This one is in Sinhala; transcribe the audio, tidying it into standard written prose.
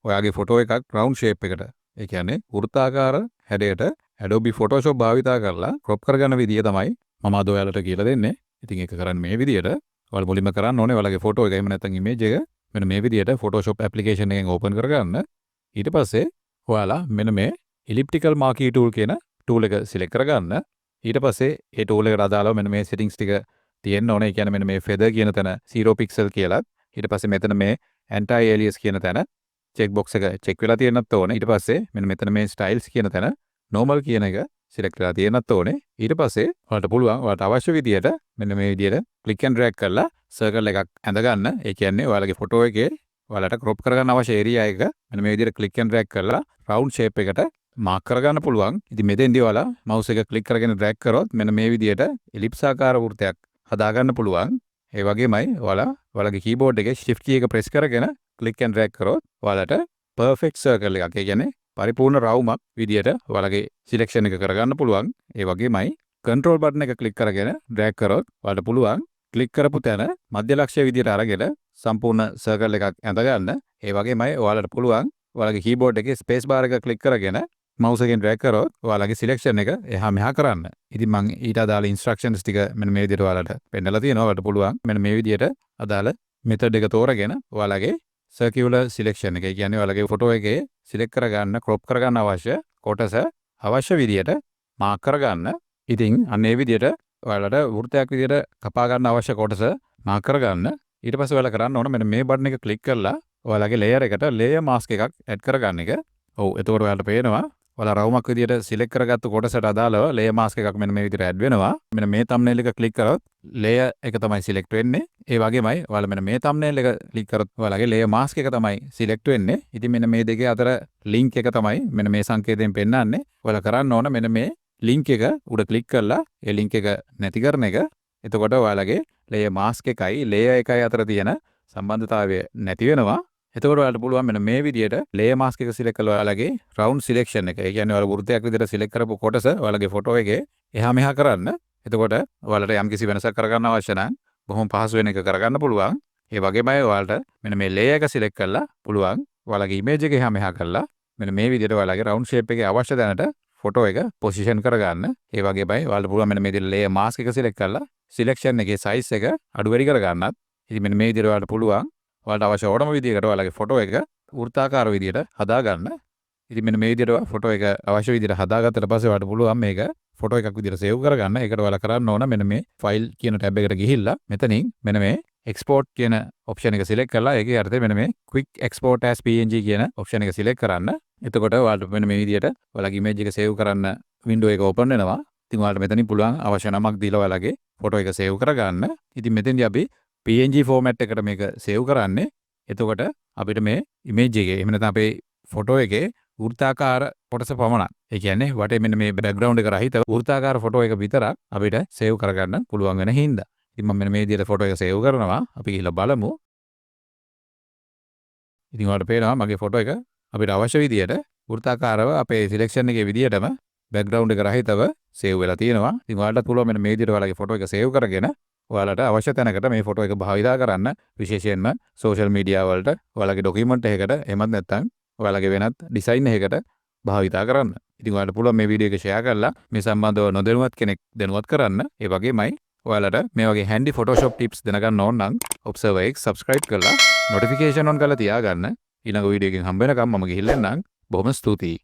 ඔයාගේ ෆොටෝ එකක් රවුන්ඩ් ෂේප් එකට, ඒ කියන්නේ වෘත්තාකාර හැඩයට Adobe Photoshop භාවිතා කරලා ක්‍රොප් කරගන්න විදිය තමයි මම අද ඔයාලට කියලා දෙන්නේ. ඉතින් ඒක කරන්නේ මේ විදියට. ඔයාලා මුලින්ම කරන්න ඕනේ ඔයාලගේ ෆොටෝ එක එහෙම නැත්නම් ඉමේජ් එක මෙන්න මේ විදියට Photoshop application එකෙන් ඕපන් කරගන්න. ඊට පස්සේ ඔයාලා මෙන්න මේ elliptical marquee tool කියන ටූල් එක සිලෙක්ට් කරගන්න. ඊට පස්සේ ඒ ටූල් එකට අදාළව මෙන්න මේ සෙටින්ග්ස් ටික තියෙන්න ඕනේ. ඒ කියන්නේ මෙන්න මේ feather කියන තැන 0 pixel කියලත්, ඊට පස්සේ මෙතන මේ anti alias කියන තැන චෙක් බොක්ස් එක චෙක් වෙලා තියෙන්නත් ඕනේ. ඊට පස්සේ මෙන්න මෙතන මේ styles කියන තැන normal කියන එක සිලෙක්ට් වෙලා තියෙන්නත් ඕනේ. ඊට පස්සේ ඔයාලට පුළුවන් ඔයාලට අවශ්‍ය විදියට මෙන්න මේ විදියට ක්ලික් ඇන්ඩ් ඩ්‍රැග් කරලා සර්කල් එකක් ඇඳ ගන්න. ඒ කියන්නේ ඔයාලගේ ෆොටෝ එකේ ඔයාලට ක්‍රොප් කරගන්න අවශ්‍ය ඒරියා එක මෙන්න මේ විදියට ක්ලික් ඇන්ඩ් ඩ්‍රැග් කරලා රවුන්ඩ් ෂේප් එකට මාක් කරගන්න පුළුවන්. ඉතින් මෙතෙන්දී ඔයාලා මවුස් එක ක්ලික් කරගෙන ඩ්‍රැග් කරොත් මෙන්න මේ විදියට එලිප්ස් ආකාර වෘත්තයක් හදාගන්න පුළුවන්. ඒ වගේමයි ඔයාලා ඔයාලගේ කීබෝඩ් එකේ shift key එක ප්‍රෙස් කරගෙන ක්ලික් ඇන්ඩ් ඩ්‍රැග් කරොත් ඔයාලට පර්ෆෙක්ට් සර්කල් එකක්, ඒ කියන්නේ පරිපූර්ණ රවුමක් විදියට ඔයාලගේ සිලෙක්ෂන් එක කරගන්න පුළුවන්. ඒ වගේමයි කන්ට්‍රෝල් බටන් එක ක්ලික් කරගෙන ඩ්‍රැග් කරොත් ඔයාලට පුළුවන් ක්ලික් කරපු තැන මධ්‍ය ලක්ෂ්‍ය විදියට අරගෙන සම්පූර්ණ සර්කල් එකක් ඇඳ ගන්න. ඒ වගේමයි ඔයාලට පුළුවන් ඔයාලගේ කීබෝඩ් එකේ ස්පේස් බාර් එක ක්ලික් කරගෙන මවුස් එකෙන් ඩ්‍රැග් කරොත් ඔයාලගේ සිලෙක්ෂන් එක එහා මෙහා කරන්න. ඉතින් මං ඊට අදාළ ඉන්ස්ට්‍රක්ෂන්ස් ටික මෙන්න මේ විදියට ඔයාලට පෙන්නලා තියෙනවා. ඔයාලට පුළුවන් මෙන්න මේ විදියට අදාළ මෙතඩ් එක තෝරගෙන ඔයාලගේ සර්කියුලර් සිලෙක්ෂන් එක, ඒ කියන්නේ ඔයාලගේ ෆොටෝ එකේ සිලෙක්ට් කරගන්න, ක්‍රොප් කරගන්න අවශ්‍ය කොටස අවශ්‍ය විදියට මාක් කරගන්න. ඉතින් අන්න ඒ විදියට ඔයාලට වෘත්තයක් විදියට කපා ගන්න අවශ්‍ය කොටස මාක් කරගන්න. ඊට පස්සේ ඔයාලා කරන්න ඕන මෙන්න මේ බටන් එක ක්ලික් කරලා ඔයාලගේ ලේයර් එකට ලේයර් මාස්ක් එකක් ඇඩ් කරගන්න එක. ඔව්, එතකොට ඔයාලට පේනවා ඔයාලා රවුමක් විදියට සිලෙක්ට් කරගත්තු කොටසට අදාළව ලේයර් මාස්ක් එකක් මෙන්න මේ විදියට ඇඩ් වෙනවා. මෙන්න මේ තම්නේල් එක ක්ලික් කරොත් ලේයර් එක තමයි සිලෙක්ට් වෙන්නේ. ඒ වගේමයි ඔයාලා මෙන්න මේ තම්නේල් එක ක්ලික් කරොත් ඔයාලගේ ලේයර් මාස්ක් එක තමයි සිලෙක්ට් වෙන්නේ. ඉතින් මෙන්න මේ දෙකේ අතර ලින්ක් එක තමයි මෙන්න මේ සංකේතයෙන් පෙන්වන්නේ. ඔයාලා කරන්න ඕන මෙන්න මේ ලින්ක් එක උඩ ක්ලික් කරලා ඒ ලින්ක් එක නැති කරන එක. එතකොට ඔයාලගේ ලේයර් මාස්ක් එකයි ලේයර් එකයි අතර තියෙන සම්බන්ධතාවය නැති වෙනවා. එතකොට ඔයාලට පුළුවන් මෙන්න මේ විදියට ලේයර් මාස්ක් එක සිලෙක්ට් කරලා ඔයාලගේ රවුන්ඩ් සිලෙක්ෂන් එක, ඒ කියන්නේ ඔයාලා වෘත්තයක් විදියට සිලෙක්ට් කරපු කොටස ඔයාලගේ ෆොටෝ එකේ එහා මෙහා කරන්න. එතකොට ඔයාලට යම්කිසි වෙනසක් කරගන්න අවශ්‍ය නම් බොහොම පහසුවෙන් ඒක කරගන්න පුළුවන්. ඒ වගේමයි ඔයාලට මෙන්න මේ ලේයර් එක සිලෙක්ට් කරලා පුළුවන් ඔයාලගේ ඉමේජ් එක එහා මෙහා කරලා මෙන්න මේ විදියට ඔයාලගේ රවුන්ඩ් ෂේප් එකේ අවශ්‍ය තැනට ෆොටෝ එක පොසිෂන් කරගන්න. ඒ වගේමයි ඔයාලට පුළුවන් මෙන්න මේ විදියට ලේයර් මාස්ක් එක සිලෙක්ට් කරලා සිලෙක්ෂන් එකේ සයිස් එක අඩු වැඩි කරගන්නත්. ඉතින් මෙන්න මේ විදියට ඔයාලට පුළුවන් ඔයාලට අවශ්‍ය ඕනම විදියකට ඔයාලගේ ෆොටෝ එක වෘත්තාකාර විදියට හදාගන්න. ඉතින් මෙන්න මේ විදියට ෆොටෝ එක අවශ්‍ය විදියට හදාගත්තට පස්සේ ඔයාලට පුළුවන් මේක ෆොටෝ එකක් විදියට සේව් කරගන්න. ඒකට ඔයාලා කරන්න ඕන මෙන්න මේ ෆයිල් කියන ටැබ් එකට ගිහිල්ලා මෙතනින් මෙන්න මේ එක්ස්පෝර්ට් කියන ඔප්ෂන් එක සිලෙක්ට් කරලා ඒකේ යටතේ මෙන්න මේ quick export as PNG කියන ඔප්ෂන් එක සිලෙක්ට් කරන්න. එතකොට ඔයාලට මෙන්න මේ විදියට ඔයාලගේ ඉමේජ් එක සේව් කරන්න වින්ඩෝ එක ඕපන් වෙනවා. ඉතින් ඔයාලට මෙතනින් පුළුවන් අවශ්‍ය නමක් දීලා ඔයාලගේ ෆොටෝ එක සේව් කරගන්න. ඉතින් මෙතෙන්දී අපි PNG format එකට මේක සේව් කරන්නේ. එතකොට අපිට මේ ඉමේජ් එකේ එහෙම නැත්නම් අපේ ෆොටෝ එකේ වෘත්තාකාර කොටස පමණක්, ඒ කියන්නේ වටේ මෙන්න මේ බෑග්ග්‍රවුන්ඩ් එක රහිත වෘත්තාකාර ෆොටෝ එක විතරක් අපිට සේව් කරගන්න පුළුවන් වෙන හින්දා. ඉතින් මම මෙන්න මේ විදිහට ෆොටෝ එක සේව් කරනවා. අපි ගිහිල්ලා බලමු. ඉතින් ඔයාලට පේනවා මගේ ෆොටෝ එක අපිට අවශ්‍ය විදිහට වෘත්තාකාරව අපේ සිලෙක්ෂන් එකේ විදිහටම බෑග්ග්‍රවුන්ඩ් එක රහිතව සේව් වෙලා තියෙනවා. ඉතින් ඔයාලටත් පුළුවන් මෙන්න මේ විදිහට ඔයාලගේ ෆොටෝ එක සේව් කරගෙන ඔයාලට අවශ්‍ය තැනකට මේ ෆොටෝ එක භාවිතා කරන්න, විශේෂයෙන්ම සෝෂල් මීඩියා වලට, ඔයාලගේ ඩොකියුමන්ට් එකකට, එහෙමත් නැත්නම් ඔයාලගේ වෙනත් ඩිසයින් එකකට භාවිතා කරන්න. ඉතින් ඔයාලට පුළුවන් මේ වීඩියෝ එක ෂෙයා කරලා මේ සම්බන්ධව නොදැනුවත් කෙනෙක් දැනුවත් කරන්න. ඒ වගේමයි ඔයාලට මේ වගේ හැන්ඩි Photoshop tips දැනගන්න ඕන නම් Observer X subscribe කරලා නොටිෆිකේෂන් ඔන් කරලා තියාගන්න. ඊළඟ වීඩියෝ එකකින් හම්බ වෙනකම් මම ගිහිල්ලා එන්නම්. බොහොම ස්තුතියි.